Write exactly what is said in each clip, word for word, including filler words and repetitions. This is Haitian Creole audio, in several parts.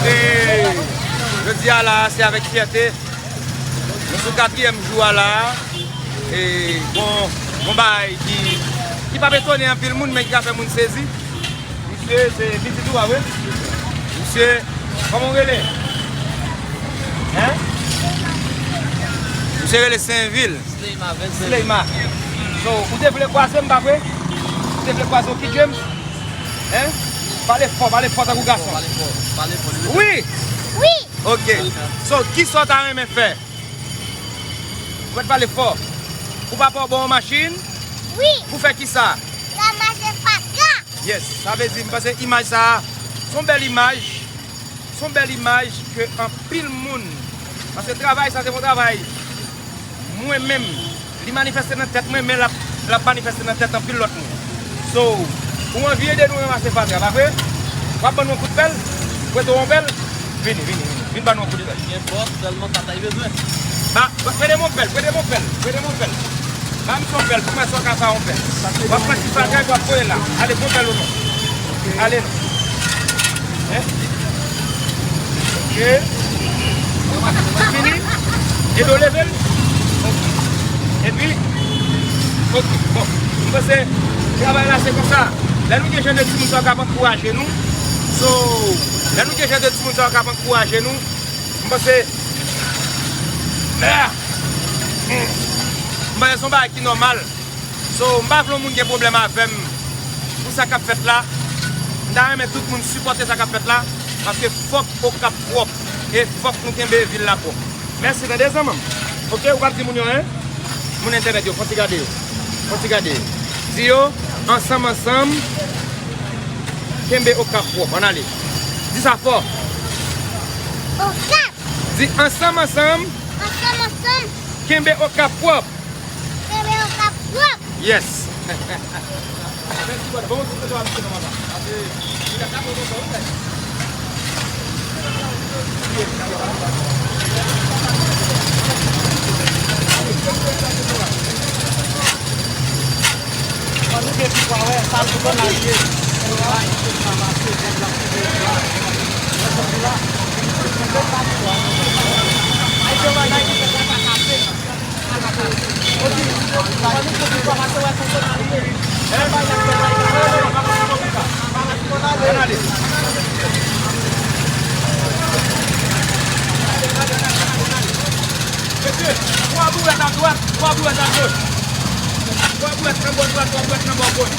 E jodi a la, se avèk fyète nou sou katriyèm jou a la. E bon, bon bagay ki, ki p ap etone anpil moun, men ki ka fè moun sezi. Misye se pitit ou a vre? Misye, kòman w rele? Hein? Misye rele Senvil. Sleyma, Sleyma. So, ou te vle kwaze m, pa vre? Ou te vle kwaze Oki James? Hein? Pale fò, pale fò tankou gason. Pale fò, pale fò. Wi! Wi! Ok. So, kisa w ta renmen fè? Ou mèt pale fò. Ou papa w ba w machin? Wi. Pou fè kisa? Pou mache fatra. Yes, sa vle di, m panse imaj sa a, se yon bèl imaj, se yon bèl imaj ke anpil moun, paske travay sa se yon travay, mwen menm, li manifeste nan tèt mwen, men l ap, l ap manifeste nan tèt anpil lòt moun. So, ou anvi ede nou ranmase fatra, pa vre? W ap ban nou yon kout pèl? Prete w yon pèl? Vini, vini, vini. Vin ban nou yon kout pèl. Gen bòs, sèlman sa ta bezwen. Ba, ba, prete m yon pèl, prete m yon pèl, prete m yon pèl. Ba misye yon pèl, pou mwen sa w ka fè yon pèl. W ap pran ti fatra epi w ap voye la. Ale, pran pèl ou non. Ale non. Hein? Ok. Fini? Ede w leve l? Ok. Epi? Ok. Bon. M panse travay la se konsa. Lè nou gen jan de timoun sa yo k ap ankouraje nou. So, lè nou gen jan de timoun sa yo k ap ankouraje nou, m panse, ah! M panse se yon bagay ki nòmal. So, m pa vle yon moun gen pwoblèm avè m pou sa k ap fèt la. M ta renmen tout moun sipòte sa k ap fèt la, paske fòk Okap pwòp e fòk nou kenbe vil la pwòp. Mèsi, tande, zanmi m. Ok, ou p ap di moun yo, hein? Moun entènèt yo, fò ti gade yo. Fò ti gade. Di yo, ansanm, ansanm, kenbe Okap pwòp. Ann ale. Di sa fò. Okap. Di ansanm, ansanm. Ansanm, ansanm. Kenbe Okap pwòp. Kenbe Okap pwòp. Yes. Mesye, twa bouwèt adwat, twa bouwèt agoch. Twa bouwèt nan bò dwat, twa bouwèt nan bò goch.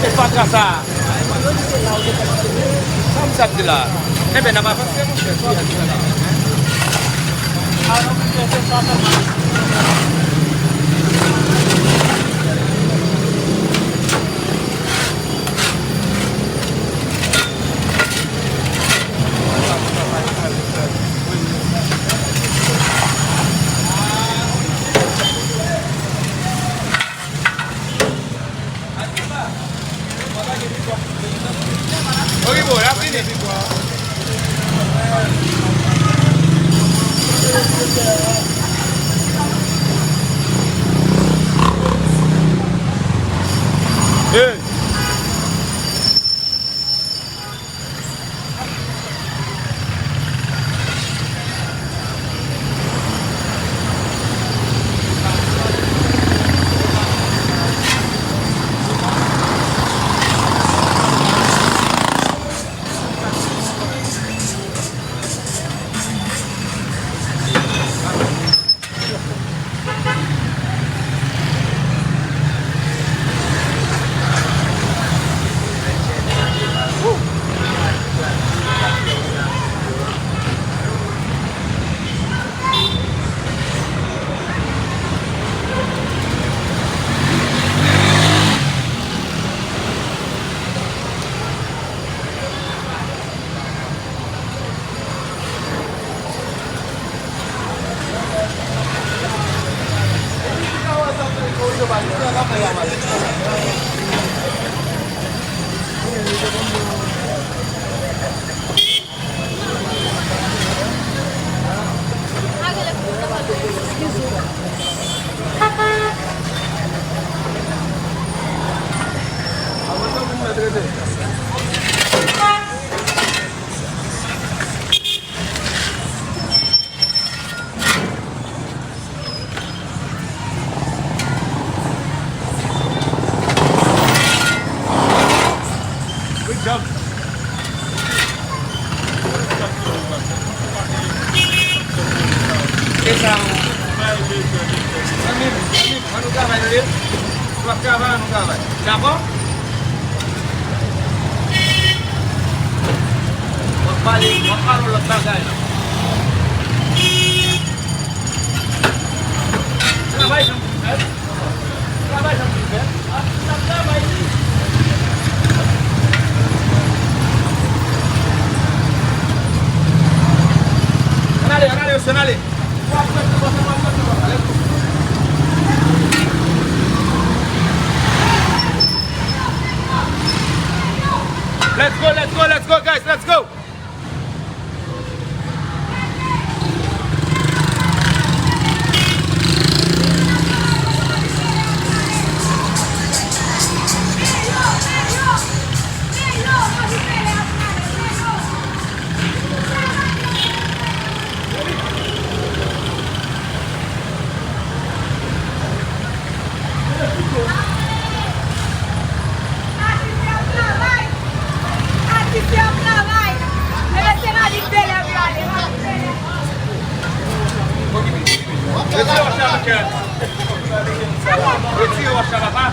E fatra sa a. Sa m sa di la. Enben, n ap avanse, monchè. Sa ou bay bezwen, bezwen. Zanmi m, zanmi m, ann nou travay, tande? Si w ap travay, ann nou travay. Dakò? W ap pale, w ap pale yon lòt bagay la. Travay jan pou fè. Travay jan pou fè. Ann ale, ann ale, mesye, ann ale. Let's go, let's go, let's go, guys, let's go! Atis yo ap travay! Atis yo ap travay! Mesye, se nan lit de lè pou yo ale. Retire wòch la, Michel. Retire wòch la, papa.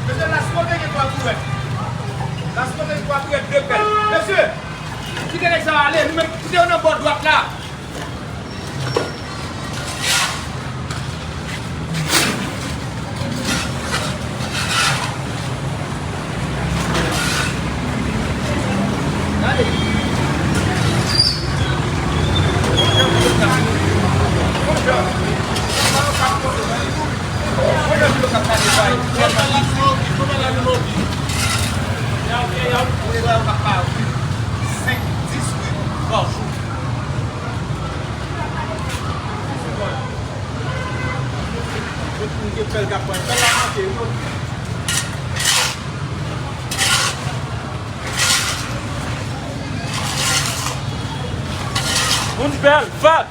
Mesye, Las Rose gen twa kourèt. Las Rose gen twa kourèt, de pèl. Mesye, kite nèg sa yo ale. Nou menm, kite yo nan bò dwat la. Moun bèl, fèt!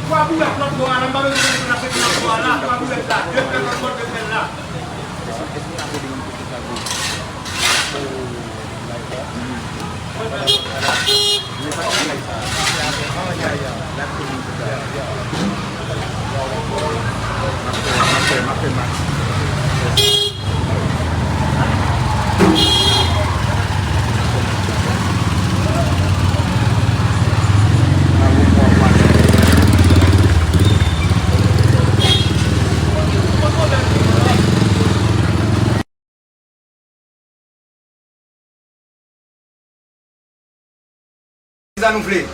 Twa boulèt lòt bò a la, m pa bezwen konnen si n ap mete lòt bò a la, twa boulèt la, de pèl lòt bò, de pèl la. Sa nou vle.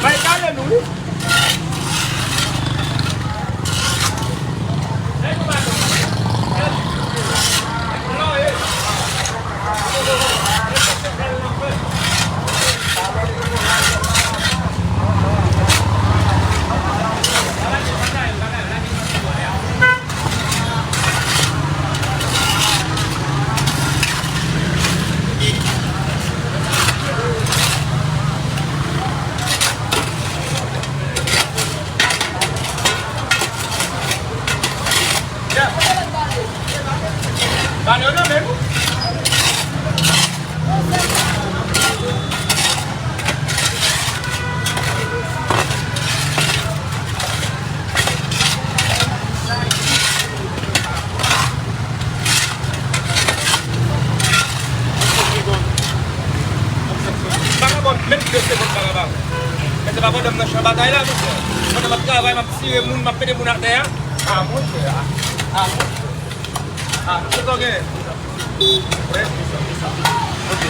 Bay kale nou, wi. Ba nou nan men nou. Vagabon, menm de segonn vagabon. Men se pa pandan m nan chan batay la, mesye. Pandan m ap travay, m ap tire moun, m ap mete moun atè a. A, monchè, a, a, monchè. A, se sa w genyen. Wi, se sa, se sa. Ok.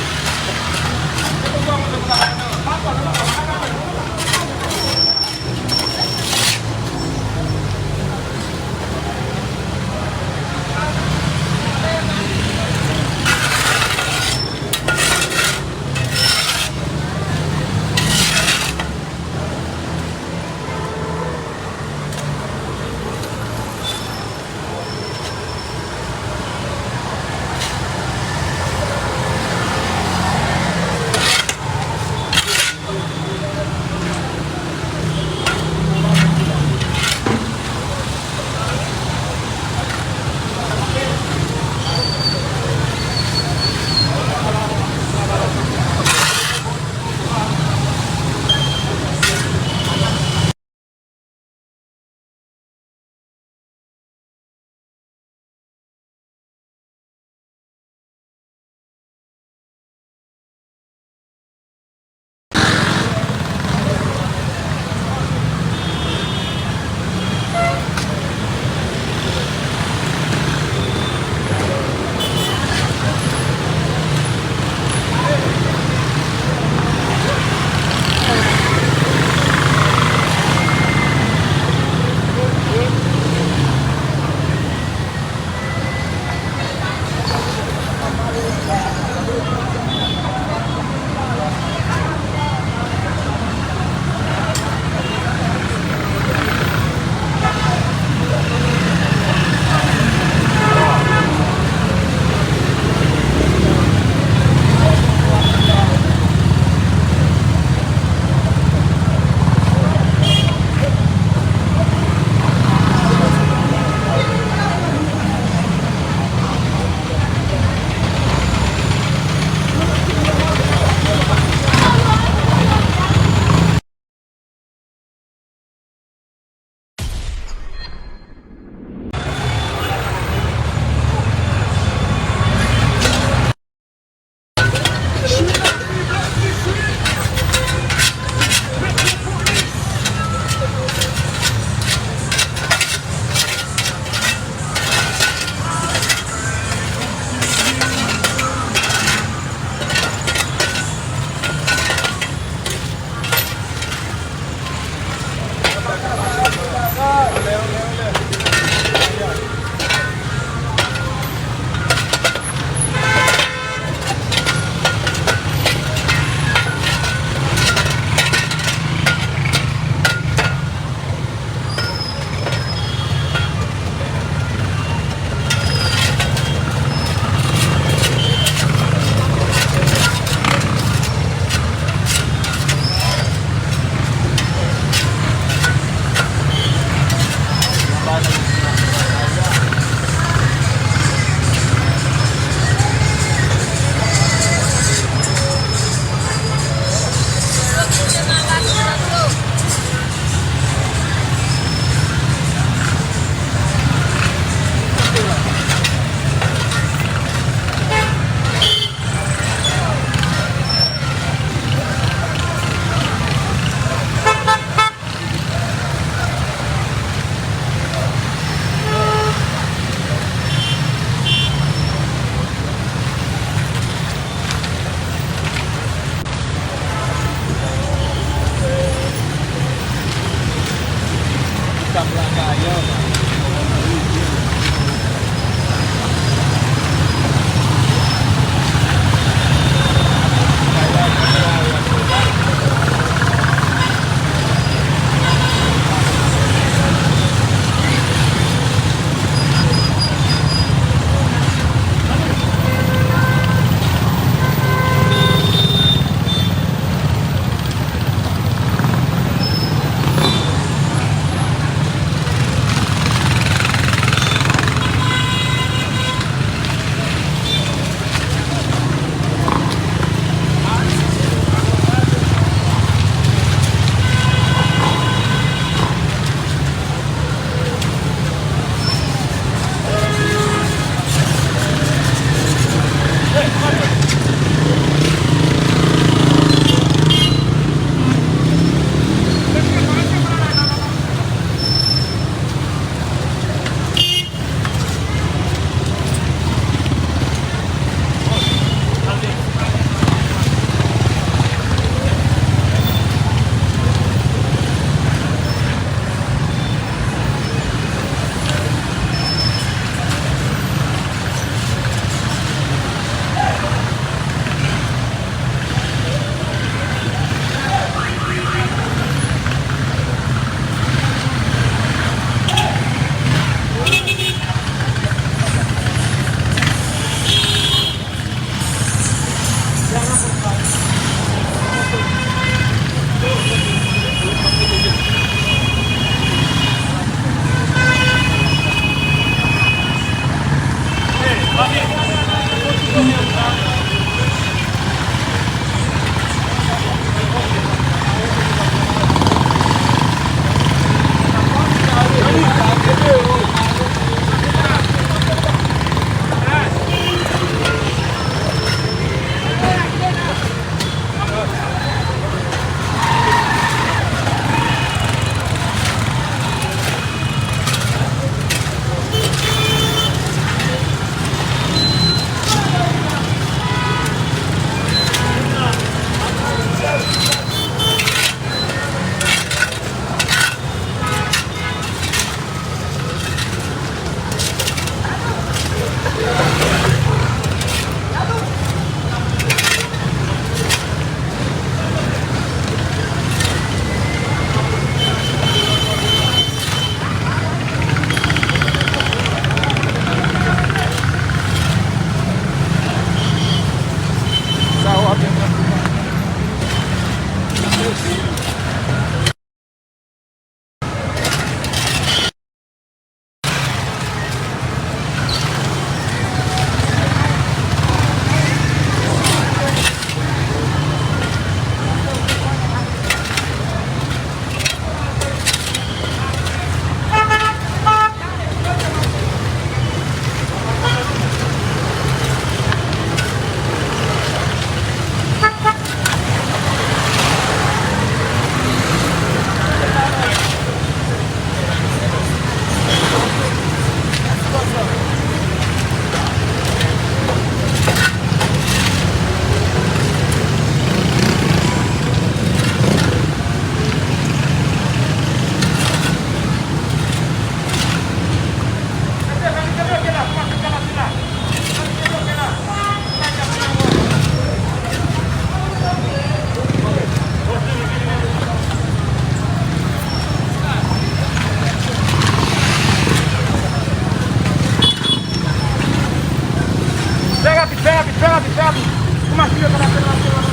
Fè rapid, fè rapid, fè rapid, fè rapid. Pou machin yo pa pase, pase, pase.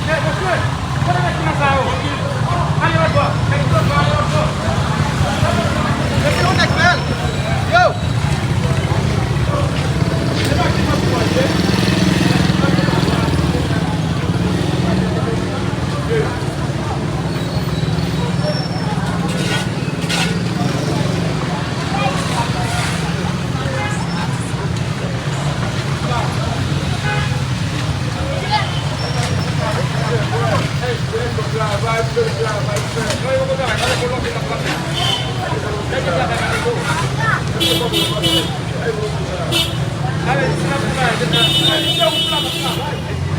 Ey, mesye, kote nèg ki nan sa yo? Ale lòt bò, nèg ki lòt bò, ale lòt bò. Mesye, yon nèg bèl. Yo!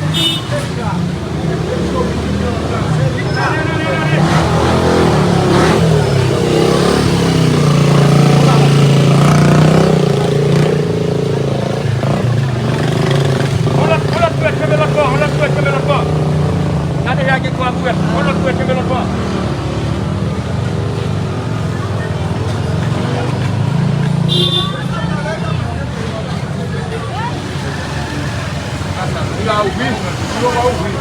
On lòt, on lòt bouwèt, kenbe lòt bò, on lòt bouwèt, kenbe lòt bò. Gade, la gen twa bouwèt, on lòt bouwèt, kenbe lòt bò. Li a ouvri, li pa ouvri.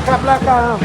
Kap Lakay an.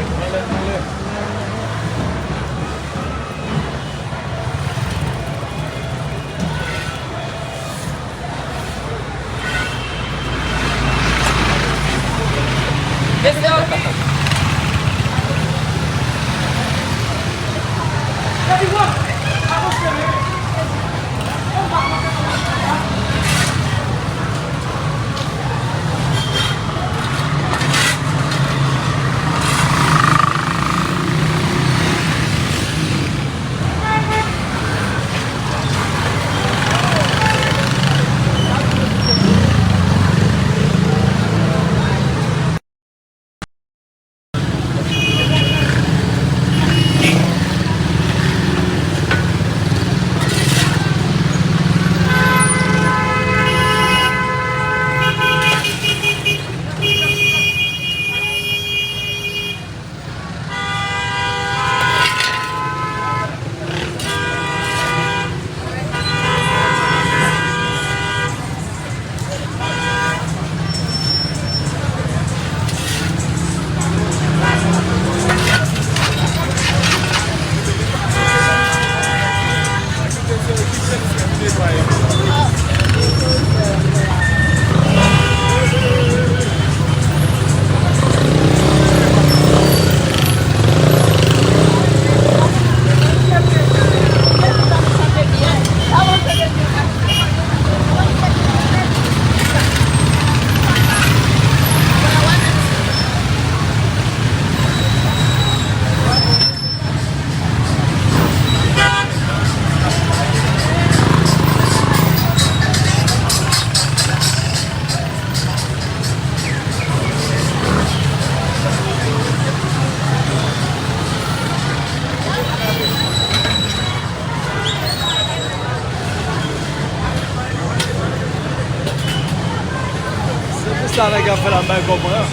Se pou sa nèg ap fè la bay kòb mwen an.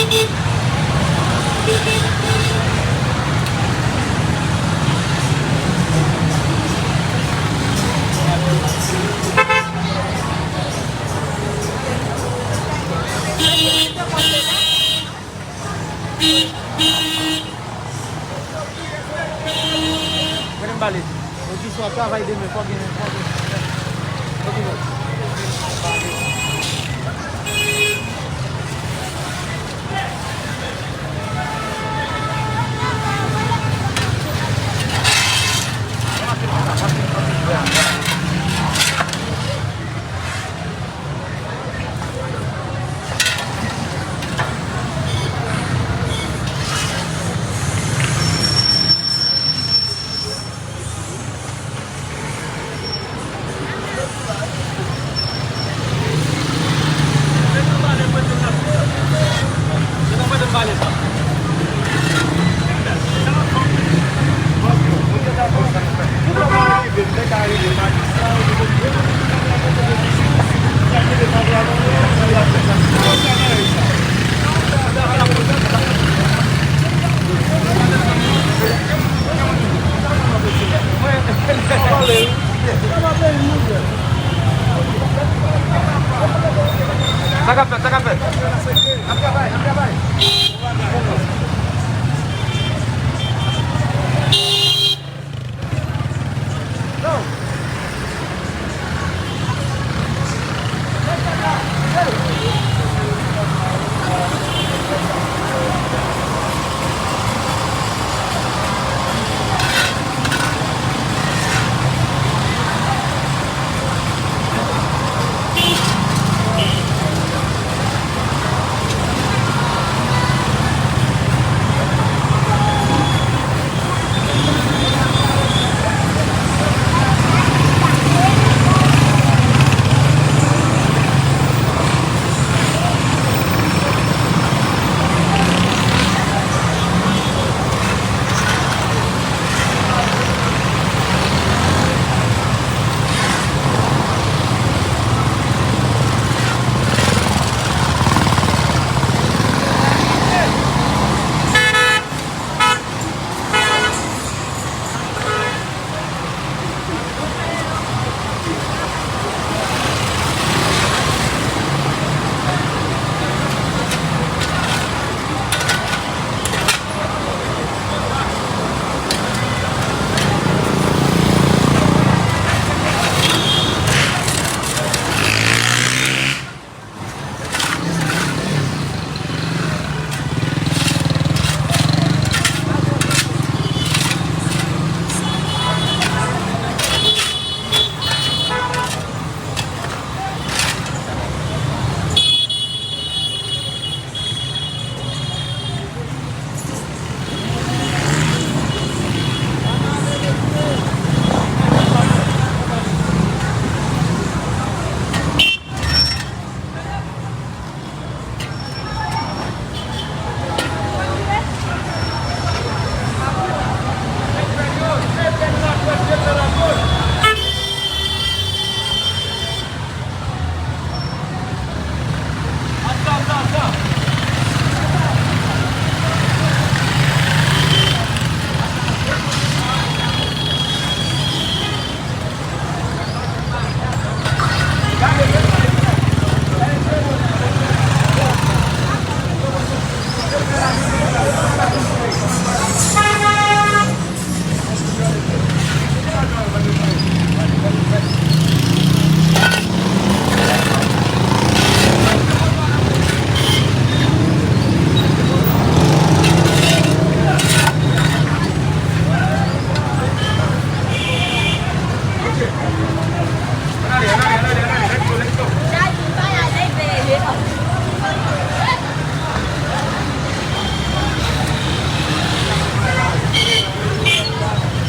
Mwen m pale. Oke, so ap travay demen, fò gen, fò gen. Oke, bro. Sa k ap fèt, sa k ap fèt.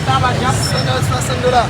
Sa va, djab? San dola, swasant dola.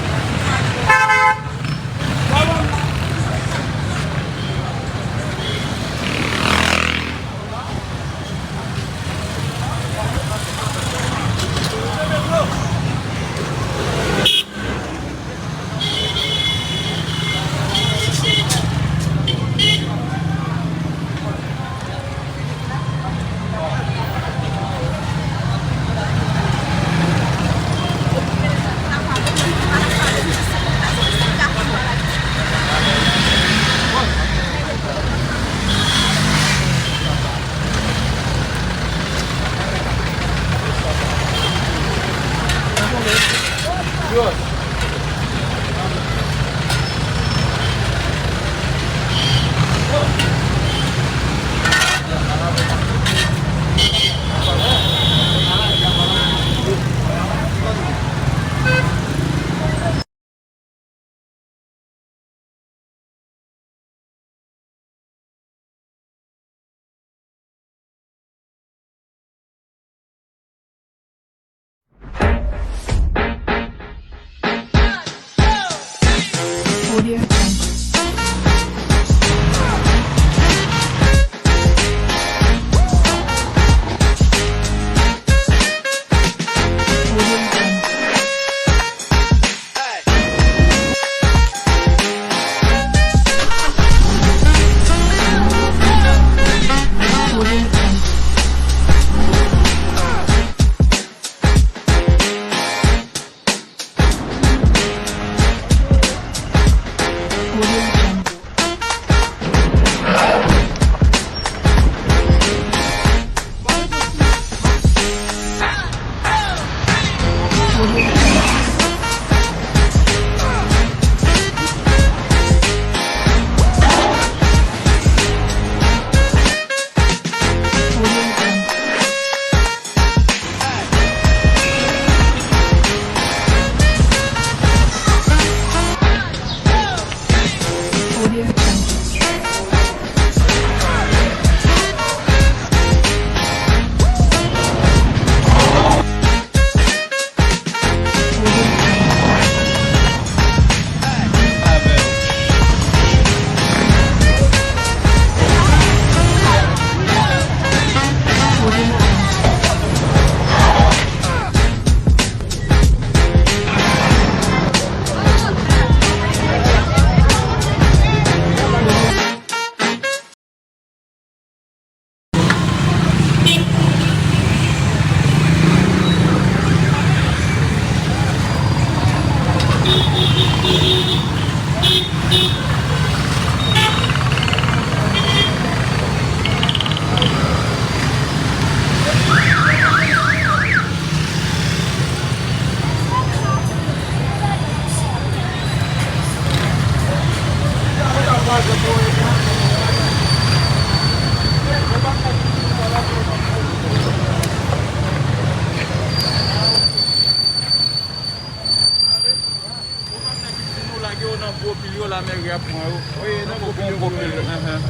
Si nou lage yo nan gwo pil yo, lamèri ap pran yo. Wi, nan gwo pil yo. Gwo pil yo. Enhen.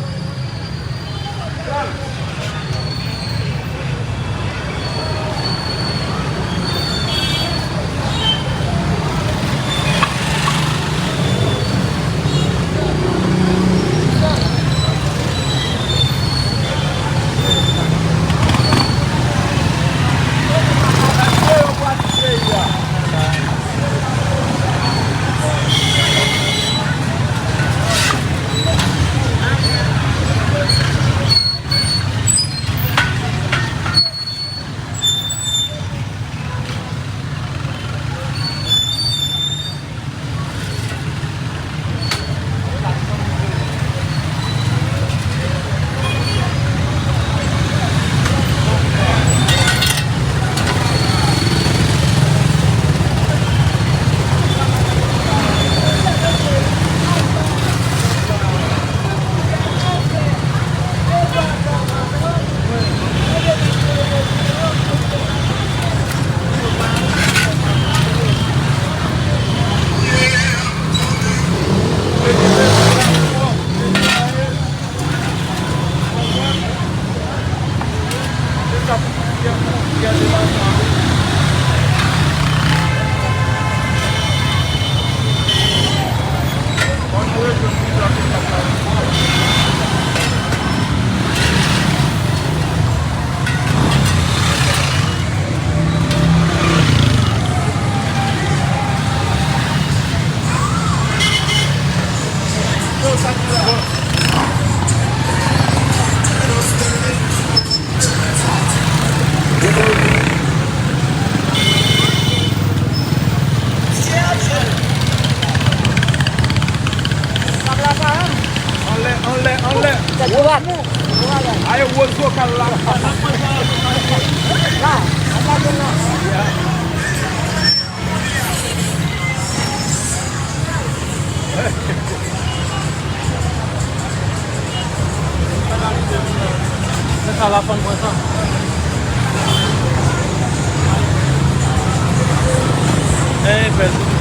Anlè, anlè, anlè. Ayo, wozo kal la. La, anba zòn nan. Yeah. Se sa la fanm pran sa. Ey, pèl.